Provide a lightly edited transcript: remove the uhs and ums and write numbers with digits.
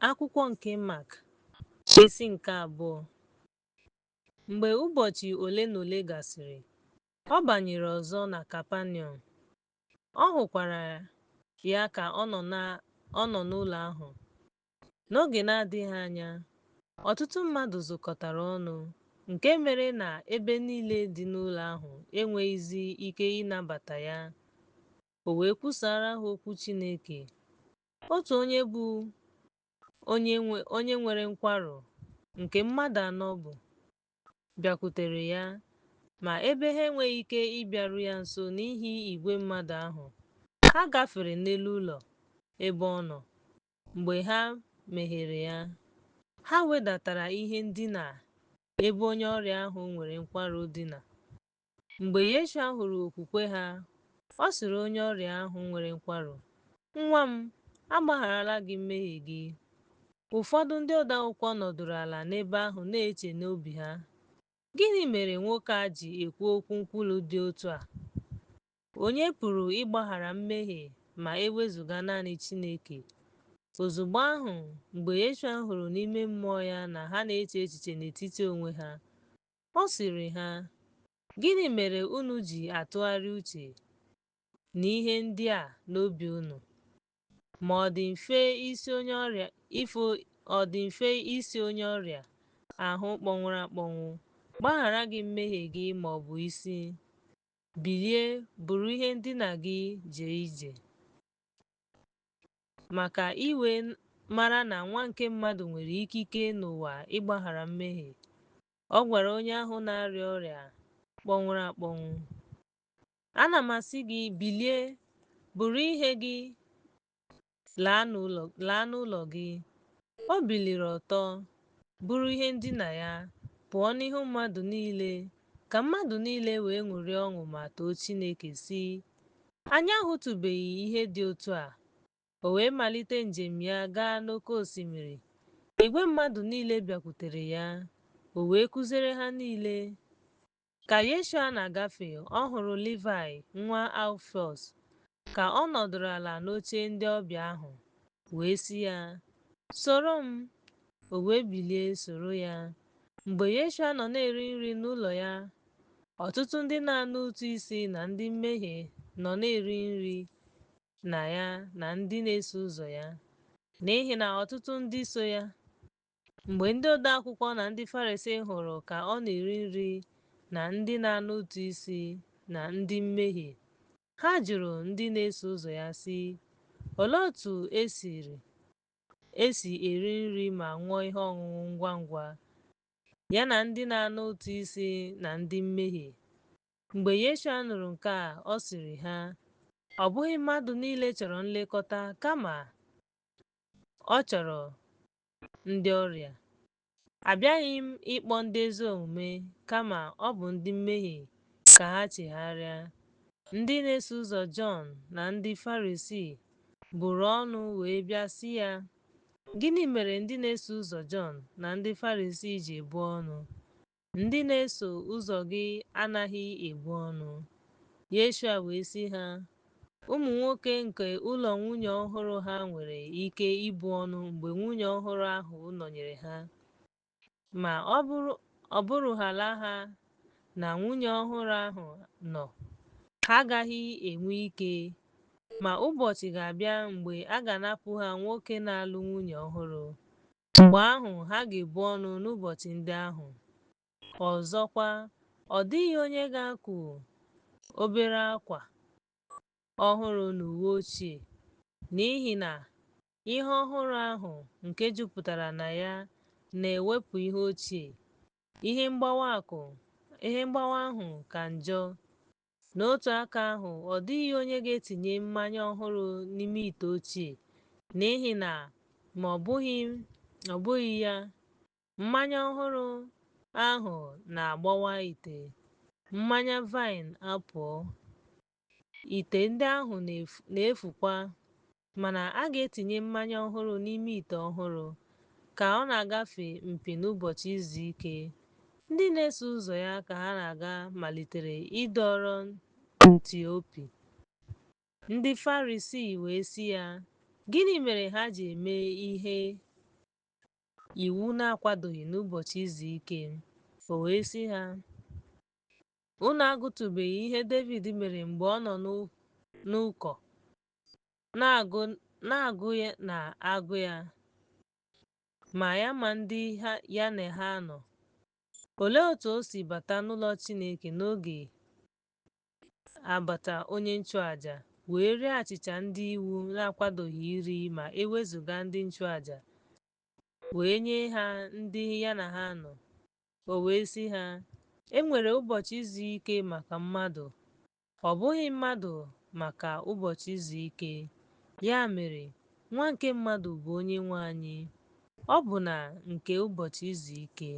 Akwụkwọ nke Mak, isi nke abụọ. Mgbe ụbọchị ole na ole gasịrị, ọ banyere ọzọ na Kapanọm, ọ hụkwara ya ka ọ nọ n'ụlọ ahụ. N'oge na-adịghị anya, ọtụtụ mmadụ zukọtara ọnụ, nke mere na ebe niile dị n'ụlọ ahụ enweghịzi ike ịnabata ya. O wee kwusaara ha okwu Chineke. Otu onye bụ onye nwere nkwarụ, nke mmadụ anọ bu, bịakwutere ya, ma ebe ha enweghị ike ịbịaru ya nso n'ihi igwe mmadụ ahụ, ha gafere n'elu ụlọ ebe ọ nọ. Mgbe ha meghere ya, ha wedatara ihe ndina ebe onye ọrịa ahụ nwere nkwarụ dina. Mgbe Yeshua hụrụ okwukwe ha, ọ sịrị onye ọrịa ahụ nwere nkwarụ, Nwa m, a gbagharala gị mmehie gị. Ụfọdụ ndị odeakwụkwọ nọdụrụ ala n'ebe ahụ na-eche n'obi ha, Gịnị mere nwoke a ji ekwu okwu nkwulu dị otu a? Onye pụrụ ịgbaghara mmehie ma e wezụga naanị Chineke? Ozugbo ahụ, mgbe Yeshua hụrụ n'ime mmụọ ya na ha na-eche echiche n'etiti onwe ha, ọ sịrị ha, Gịnị mere unu ji atụgharị uche n'ihe ndị a n'obi unu? Ma ọ dị mfe ịsị onye ọrịa ahụ kpọnwụrụ akpọnwụ, Gbaghara gị mmehie gị, ma ọ bụ ịsị, Bilie, buru ihe ndina gị jee ije. Ma ka i wee mara na Nwa nke mmadụ nwere ikike n'ụwa ịgbaghara mmehie, ọ gwara onye ahụ na-arịa ọrịa kpọnwụrụ akpọnwụ, Ana m asị gị, bilie, buru ihe gị laa n'ụlọ gị. O biliri ọtọ, buru ihe ndina ya, pụọ n'ihu mmadụ niile, ka mmadụ niile wee ṅụrịa ọṅụ ma too Chineke, sị, Anyị ahụtụbeghị ihe dị otu a. O wee malite njem ya gaa n'oke osimiri. Igwe mmadụ niile bịakwutere ya, o wee kụziere ha niile. Ka Yeshua na-agafe, ọ hụrụ Livaị nwa Alfiọs ka ọ nọdụrụ ala n'oche ndị ọbịa ahụ, wee sị ya, Soro m. O wee bilie soro ya. Mgbe Yeshua nọ na-eri nri n'ụlọ ya, ọtụtụ ndị na-ana ụtụ isi na ndị mmehie nọ na-eri nri na ya na ndị na-eso ụzọ ya, n'ihi na ọtụtụ ndị so ya. Mgbe ndị odeakwụkwọ na ndị Farisii hụrụ ka ọ na-eri nri na ndị na-ana ụtụ isi na ndị mmehie, ha jụrụ ndị na-eso ụzọ ya, sị, Olee otu e si eri nri ma ṅụọ ihe ọṅụṅụ ngwa ngwa, ya na ndị na-ana ụtụ isi na ndị mmehie? Mgbe Yeshua nụrụ nke a, ọ sịrị ha, Ọ bụghị mmadụ niile chọrọ nlekọta, kama ọ chọrọ ndị ọrịa. Abịaghị m ịkpọ ndị ezi omume, kama ọ bụ ndị mmehie ka ha chegharịa. Ndị na-eso ụzọ Jọn na ndị Farisii buru ọnụ wee bịa sị ya, Gịnị mere ndị na-eso ụzọ Jọn na ndị Farisii ji ebu ọnụ? Ndị na-eso ụzọ gị anaghị ebu ọnụ. Yeshua wee sị ha, Ụmụ nwoke nke ụlọ nwunye ọhụrụ ha nwere ike ibu ọnụ mgbe nwunye ọhụrụ ahụ nọnyere ha? Ma ọ bụrụhaala ha na nwunye ọhụrụ ahụ nọ, ha agaghị enwe ike. Ma ụbọchị ga-abịa mgbe a ga-anapụ ha nwoke na-alụ nwunye ọhụrụ. Mgbe ahụ ha ga-ebu ọnụ n'ụbọchị ndị ahụ. Ọzọkwa, ọ dịghị onye ga-akụ obere akwa ọhụrụ n'uwe ochie, n'ihi na ihe ọhụrụ ahụ nke jupụtara na ya na-ewepụ ihe ochie, ihe mgbawa ahụ ka njọ. N'otu aka ahụ, ọ dịghị onye ga-etinye mmanya ọhụrụ n'ime ite ochie, n'ihi na ma ọ bụghị ya, mmanya ọhụrụ ahụ na-agbawa ite, mmanya vaịn apụọ, ite ndị ahụ na-efukwa. Mana a ga-etinye mmanya ọhụrụ n'ime ite ọhụrụ. Ka ọ na-agafe mpi n'ụbọchị izu ike, ndị na-eso ụzọ ya ka ha na-aga malitere ịdọrọ ntị opi. Ndị Farisii wee sị ya, Gịnị mere ha ji eme ihe iwu na-akwadoghị n'ụbọchị izu ike. O wee sị ha, Unu agụtụbeghị ihe Devid mere mgbe ọ nọ n'ụkọ, na-agụ na-agụ ya, ma ya ma ndị ya na ha nọ? Olee otú o si bata n'ụlọ Chineke n'oge agbata onye nchụaja, wee rie achịcha ndị iwu na-akwadoghị iri ma e wezụga ndị nchụaja, wee nye ha ndị ya na ha nọ? O wee sị ha, E nwere ụbọchị izu ike maka mmadụ, ọ bụghị mmadụ maka ụbọchị izu ike. Ya mere, Nwa nke mmadụ bụ Onyenwe anyị, ọbụna nke ụbọchị izu ike.